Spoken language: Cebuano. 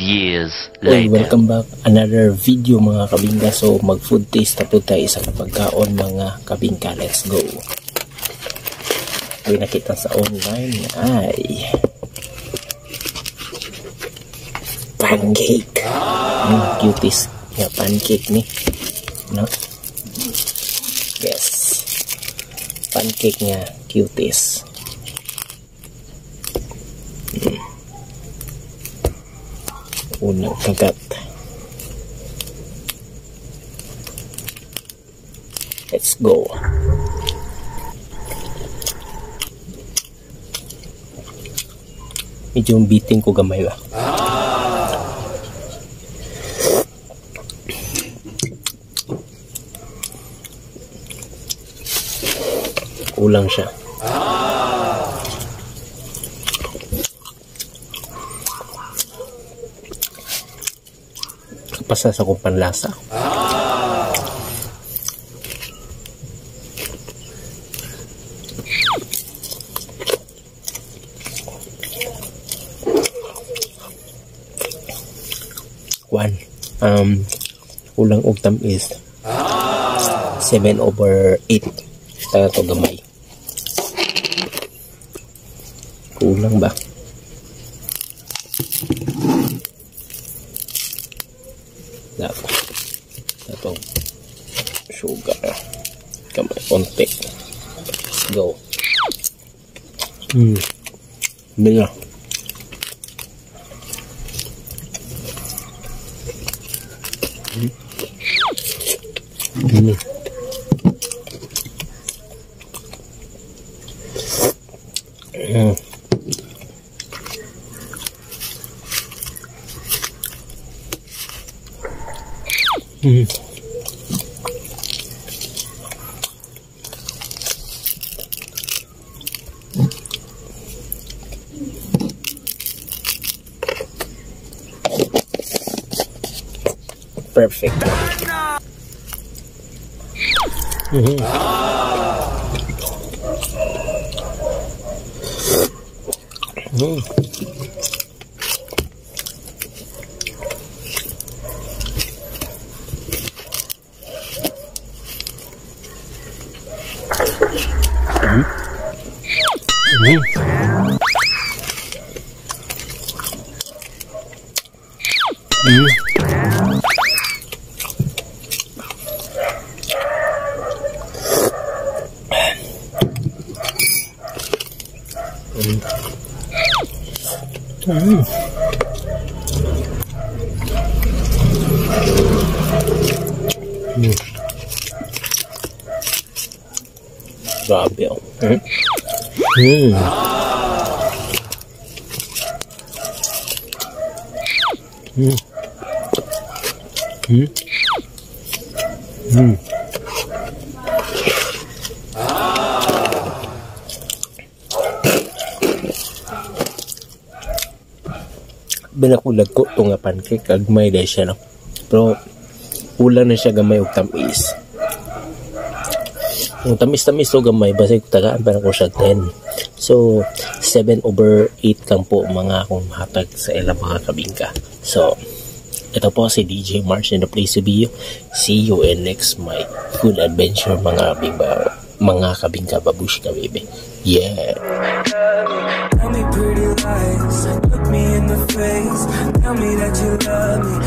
Years Uy, later. Welcome back. Another video, mga kabingka. So, mag food taste na po tayo isa pagkaon, mga kabingka. Let's go. Uy, nakita sa online ay pancake. Cuties nga pancake ni. No? Yes. Pancake nga cuties. Unang kagat. Let's go. Medyo biting ko gamay ba? Kulang siya. Pasa sa akong panlasa. One. Kulang og tamis. 7/8. Taga to gamay. Kulang ba? Ito sugar kamay konti. Let's go. Bila. Perfect. Grabe, oh. Binakulag ko ito nga pancake, agmay dahil siya, no? Pero kulang na siya gamay og tamis. Ang tamis-tamis o gamay, basta tagaan pa na ko siya 10. So, 7/8 lang po mga akong hatag sa ilang mga kabingka. So, ito po si DJ March in the place to be. See you in next my food adventure, mga kabingka, mga kabingka, babushka baby. Yeah! Tell me pretty lies, look me in the face, tell me that you love me.